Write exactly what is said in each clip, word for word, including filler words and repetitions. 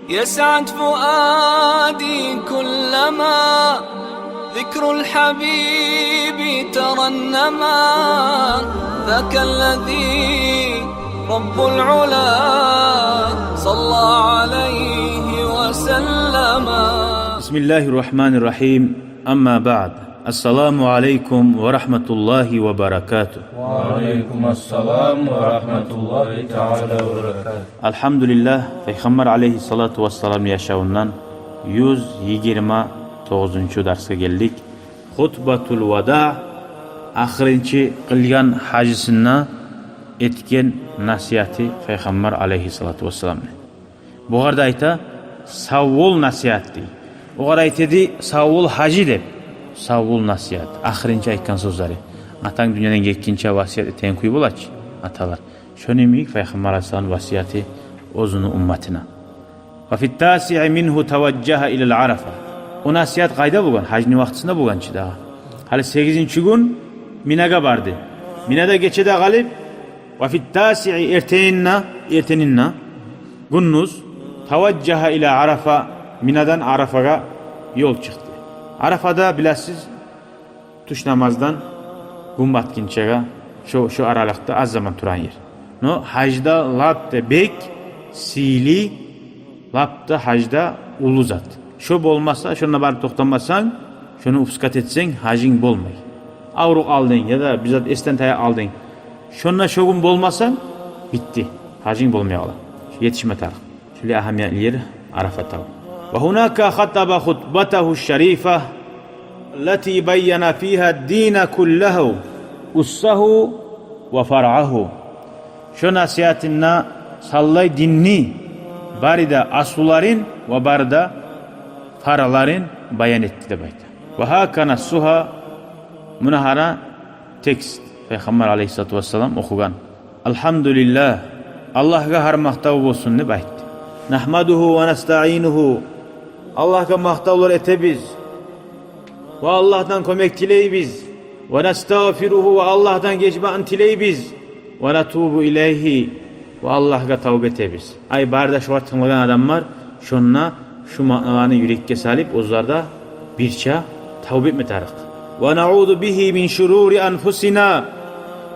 يسعد فؤادي كلما ذكر الحبيب ترنما، ذاك الذي رب العلا صلى عليه وسلم. بسم الله الرحمن الرحيم. أما بعد. السلام عليكم ورحمة الله وبركاته. وعليكم السلام ورحمة الله تعالى وبركاته. Алгьамдулиллагь, Пайхаммар алайгьиссалату вассаламны яшавундан юз йигирма тогъузунчу дарсгъа гелдик. Хутбатул вада, ахырынчы къылгъан гьажысында этген насигьаты Пайхаммар алайгьиссалату вассаламны. Бугъар да айта: «Сав бол, насигьат», — дей. Огъар айта эди: «Сав бол, гьажи», — деп. «Сав бол, насигьат». Ахырынчы айтгъан сёзлери. Атанг дюньядан гетгинче васият этеген кюй бола чы аталар. Шону йимик Пайхаммар алайгьиссаламны васияты оьзюню умматына. «Ва фит-тасиъи мингьу таважжагьа илал Арафа». О насигьат къайда болгъан? Гьажны вакътисинде болгъан чы дагъы. Гьали сегизинчи гюн Минагъа барды. Минада гече де къалып, «ва фит-тасиъи», эртенинде, эртенинде, гюндюз, «таважжагьа ила Арафа», Минадан Арафагъа ёл чыкъды. Арафада, билесиз, тюш намаздан гюн батгъынчагъа шо, шо аралыкъда аз заман турагъан ер. Но гьажда лап да бек сыйлы, лап да гьажда уллу зат. Шо болмаса, шонда барып токътамасанг, шону упускать этсенг, гьажынг болмай. Авруп къалдынг яда бир зат эсден тая къалдынг. Шонда шо гюн болмасанг, битди. Гьажынг болмай къала. Етишме тарыкъ. Шолай агьамиятлы ер Арафа тав. «Ва гьунака хатаба хутбатагьу шарифа, ллати байяна фигьа ддина куллагьу, уссагьу ва фаръагьу». Шо насигьатында саллай динни бары да аслуларын ва бары да фаръларын баян этди деп айта. «Ва гьакана сугьа», муна гьара текст, Пайхаммар алайгьиссалату вассалам охугъан. «Алгьамдулиллагь, Аллагьгъа гьар макътав болсун», — деп айтды. «Нагьмадугьу ва настаъинугьу», Аллагьгъа макътавлар этебиз ва Аллагьдан кёмек тилейбиз. «Ва настагъфиругьу», ва Аллагьдан гечмекни тилейбиз. «Ва натубу илайгьи», ва Аллагьгъа тавба этебиз. Ай, бары да шогъар тынглагъан адамлар шонда шу маъналаны юрекге салып, оьзлер де бирче тавба этме тарыкъ. «Ва наъузу бигьи мин шурури анфусина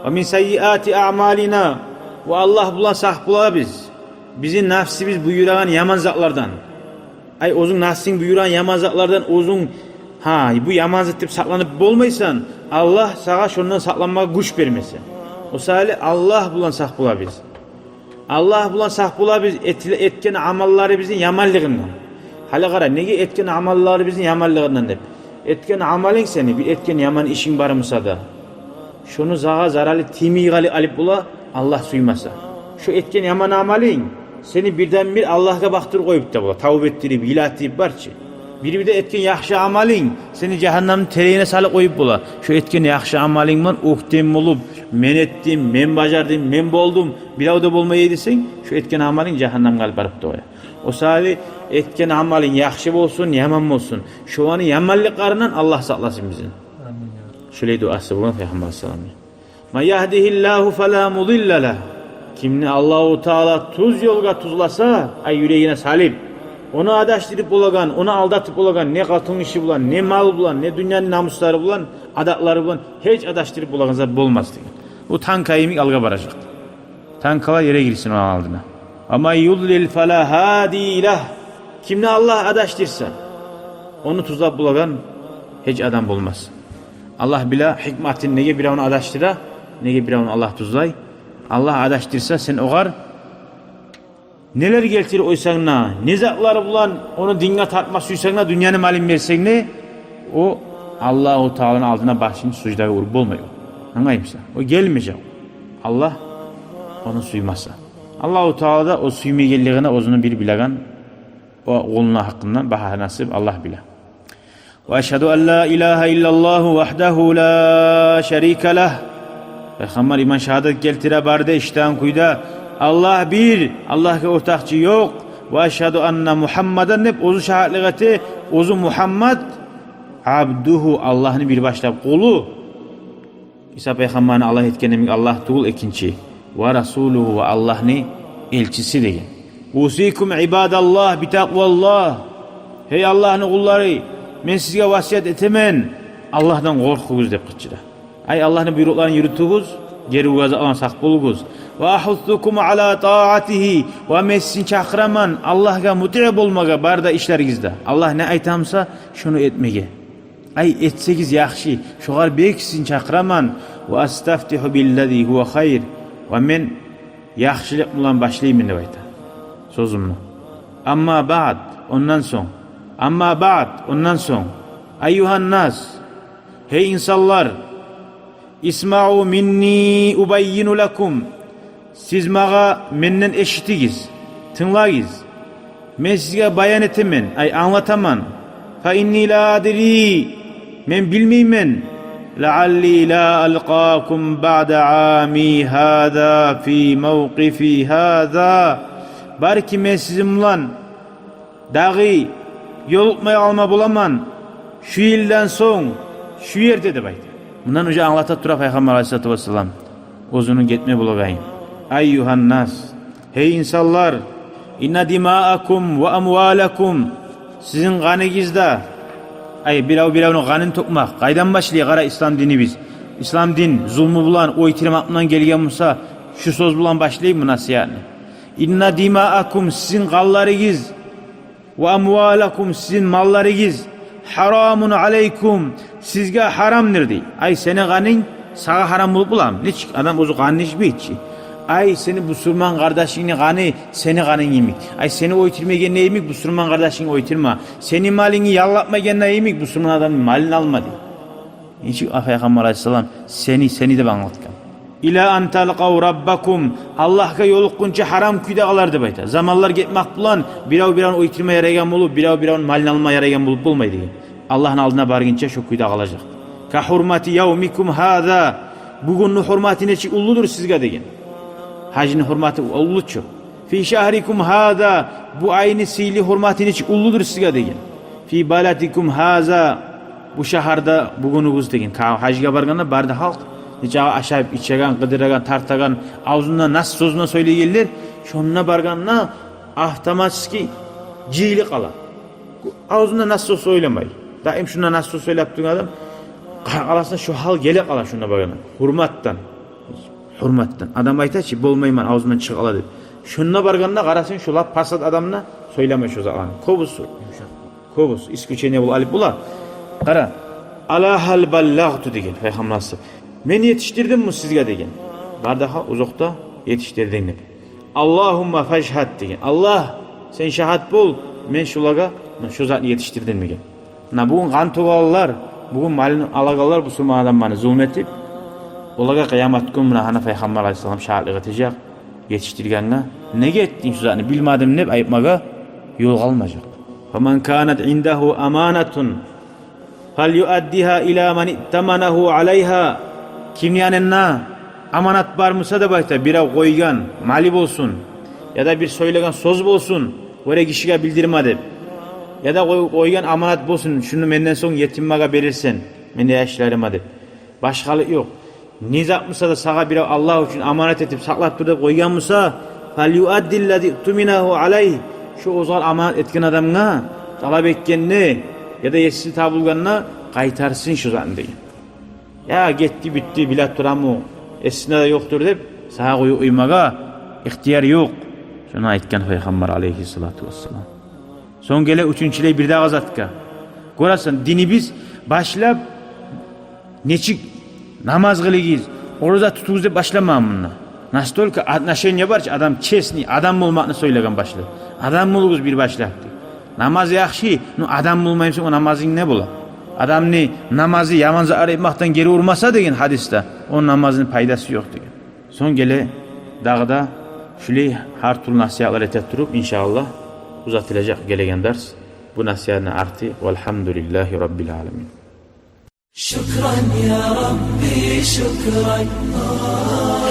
ва мин саййиати аъмалина». Ва Аллагь булан сакъ болабыз бизин нафсибиз буюрагъан яман затлардан. Ай, оьзюнг нафсинг буюрагъан яман затлардан оьзюнг, гьа, бу яман зат деп сакъланып болмайсан, Аллагь сагъа шондан сакъланмагъа гюч бермесе. О саялы Аллагь булан сакъ болабыз. Аллагь булан сакъ болабыз этиле-, этген амалларыбызны яманлыгъындан. Гьали къара, неге этген амалларыбызны яманлыгъындан деп. Этген амалынг сени, бир этген яман ишинг бар буса да, шону сагъа заралы тиймей къалып алып бола, Аллагь сюймесе. Шо этген яман амалынг сени бирден-бир Аллагьгъа бакъдырып къоюп да бола, тавба этдирип, йылатып, бар чы. Бир-бирде этген яхшы амалынг сени жагьаннамны теренине салып къоюп бола. Шо этген яхшы амалынг булан оьктем болуп, «мен этдим, мен бажардым, мен болдум», бирев де болмай эди десенг, шо этген амалынг жагьаннамгъа алып барып да къоя. О саялы этген амалынг яхшы болсун, яман болсун, шоланы яманлыкъларындан Аллагь сакъласын бизин. Амин, я Рабби. Шолай дуасы болгъан Пайхаммар алайгьиссаламны. «Ман ягьдигьиллагьу фала мудилла лагь». Кимни Аллагьу Таала тюз ёлгъа тюзлесе, ай, юрегине салып, ону адашдырып болагъан, ону алдатып болагъан не къатын гиши булан, не мал булан, не дюньяны намуслары булан, адатлары булан гьеч адашдырып болагъан зат болмас деген. Бу танка йимик алгъа баражакъ. Танкалар ере гирсин ону алдына. «Ва ман юдлил фала гьадия лагь». Кимни Аллагь адашдырса, ону тюзлеп болагъан гьеч адам болмас. Аллагь биле гьикматын, неге биревню адашдыра, неге биревню Аллагь тюзлей. Аллагь адашдырса, сен огъар нелер гелтирип къойсанг да, не затлар булан ону динге тартма сюйсенг де, дюньяны малын берсенг де, о Аллагьу Тааланы алдына башын суждагъа уруп болмай о. Англаймысан? О гелмежек. Аллагь ону сюймесе. Аллагьу Таала да о сюймегенлигин оьзюню бир билеген, о къулуну гьакъындан багьа насип Аллагь биле. «Ва ашгьаду ан ла илагьа иллаллагьу вагьдагьу ла шарика лагь». Пайхаммар иман шагьадат гелтире бары да иштагъан кюйде: «Аллагь бир, Аллагьгъа ортакъчы ёкъ. Ва ашгьаду анна Мугьаммадан», — деп оьзю шагьатлыкъ эте, оьзю Мугьаммат, «абдугьу», Аллагьны бир башлап къулу. Иса пайхаммарны Аллагь этген йимик Аллагь тюгюл экинчи. «Ва расулугьу», ва Аллагьны элчиси деген. Усикум ибадаллагь битакъваллагь. Гьей Аллагьны къуллары, мен сизге васият этемен, Аллагьдан къоркъугъуз деп къычыра. Ай, Аллагьны буйрукъларын юрютюгюз, гери угъазакълардан сакъ болугъуз. Ва агьуссукум ала таатигьи, ва мен сизин чакъыраман Аллагьгъа мутиъ болмагъа бары да ишлеригизде. Аллагь не айтамса, шону этмеге. Ай, этсегиз яхшы, шогъар бек сизин чакъыраман. Ва астафтигьу биллази гьува хайр, ва мен яхшылыкъ булан башлайман деп айта сёзюмню. Амма баъд, ондан сонг, амма баъд, ондан сонг, айюгьаннас, гьей инсанлар, исмаъу минни убаййину лакум, сиз магъа менден эшитигиз, тынглагъыз. Мен сизге баян этемен, ай, англатаман. Фа инни ла адри, мен билмеймен. Лаалли ла алкъакум баъда ами гьаза фи мавкъифи гьаза. Балики, мен сизин булан дагъы ёлукъмай къалма боламан шу йылдан сонг шу ерде деп айта. Мундан уже англата тура Пайхаммар алайгьиссалату вассалам оьзюню гетме болагъанын. Айюгьаннас, гьей инсанлар, инна димаакум ва амвалакум, сизин къаныгъыз да, ай, бирев-биревню къанын тёкмек къайдан башлай? Къара, ислам динибиз, ислам дин зулму булан, оьйтюрмек булан гелген буса, шу сёз булан башлай бу насигьатны. Инна димаакум, сизин къанларыгъыз, ва амвалакум, сизин малларыгъыз, гьарамун алайкум, сизге гьарамдыр дей. Ай, сени къанынг сагъа гьарам болуп боламы? Нечик адам оьзю къанын ичмей чи? Ай, сени бусурман къардашынгны къаны сени къанынг йимик. Ай, сени оьйтюрмегенде йимик бусурман къардашынгны оьйтюрме. Сени малынгны яллатмагъа гелгенде йимик бусурман адамны малын алма дей. Нечик Пайхаммар алайгьиссалам сени, сени деп англатгъан. Ила ан талкъав раббакум, Аллагьгъа ёлукъгъунча гьарам кюйде къалар деп айта. Заманлар гетмек булан бирев-биревню оьйтюрме ярайгъан болуп, бирев-биревню малын алма ярайгъан болуп болмай деген. Аллагьны алдына баргъынча шо кюйде къалажакъ. Ка гьурмати явмикум гьаза, бугюнню гьурматы нечик уллудур сизге деген. Гьажны гьурматы уллу чу. Фи шагьрикум гьаза, бу айны сыйлы гьурматы нечик уллудур сизге деген. Фи баладикум гьаза, бу шагьарда бугюнюгюз деген. Ка-, гьажгъа баргъанда бары да халкъ, нечакъы ашап, ичеген, къыдырагъан, тартагъан, авзунда нас сёз булан сёйлейгенлер, шонда баргъанда автоматически жыйылып къала. Авзунда нас сёз сёйлемей. Даим шунда нас сёз сёйлеп тургъан адам, къа-, къарасанг, шо гьал геле къала шунда баргъанда. Гьурматдан. Гьурматдан. Адам айта чы, болмайман, авзумдан чыгъып къала деп. Шунда баргъанда къарасанг, шо лап пасат адам да сёйлемей шо затланы. Кёбюсю. Кёбюсю. Исключение бол-, алып бола. Къара. Ала гьал баллагъту деген Пайхаммар алайгьиссалам. Мен етишдирдимми сизге деген. Бары да халкъ узакъда етишдирдинг деп. Аллагьумма фашгьад деген. Аллагь, сен шагьат бол, мен шулагъа, мен шу затны етишдирдим деген. Муна бугюн къан тёгегенлер, бугюн малын алагъанлар, бусурман адамланы зулму этип, олагъа къыямат гюн муна гьана Пайхаммар алайгьиссалам шагьатлыкъ этежек, етишдиргенге. Неге этдинг шу затны, билмедим деп айтмагъа ёл къалмажакъ. Фаман канат индагьу аманатун фальюаддигьа ила ман иътаманагьу алайгьа. Кимни янында аманат бар буса деп айта, бирев къойгъан малы болсун, яда бир сёйлеген сёз болсун, оьре гишиге билдирме деп, яда къой-, къойгъан аманат болсун, шуну менден сонг етимлеге берирсен, мени яшларыма деп. Башгъалыкъ ёкъ. Не зат буса да сагъа бирев Аллагь учун аманат этип сакълап тур деп къойгъан буса, фальюаддиллази иътуминагьу алайгь, шо оьзгъар аманат этген адамгъа, талап этгенде, яда еси табулгъанда къайтарсын шо затны деген. Я гетди, битди, биле турамы, эсинде де ёкъдур деп, сагъа къоюп къоймагъа ихтияр ёкъ. Шону айтгъан Пайхаммар алайгьиссалату вассалам. Сонг геле уьчюнчюлей бир дагъы затгъа. Гёресен, динибиз башлап нечик намаз къылыгъыз, ораза тутугъуз деп башламагъан мунда. Настолько отношение бар чы, адам честный, адам болмакъны сёйлеген башлап. Адам болугъуз бир башлап дей. Намаз яхшы, но адам болмаймысан, о намазынг не бола? Адамны намазы яман затлар этмекден гери урмаса деген гьадисде, о намазны пайдасы ёкъ деген. Сонг геле дагъы да шулай гьар тюрлю насигьатлар эте туруп, иншааллагь, узатылажакъ гелеген дарс бу насигьатны арты. Валгьамдулиллагьи раббил аламин. شكرا يا ربي، شكرا.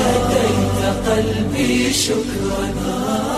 هديت قلبي، شكرا.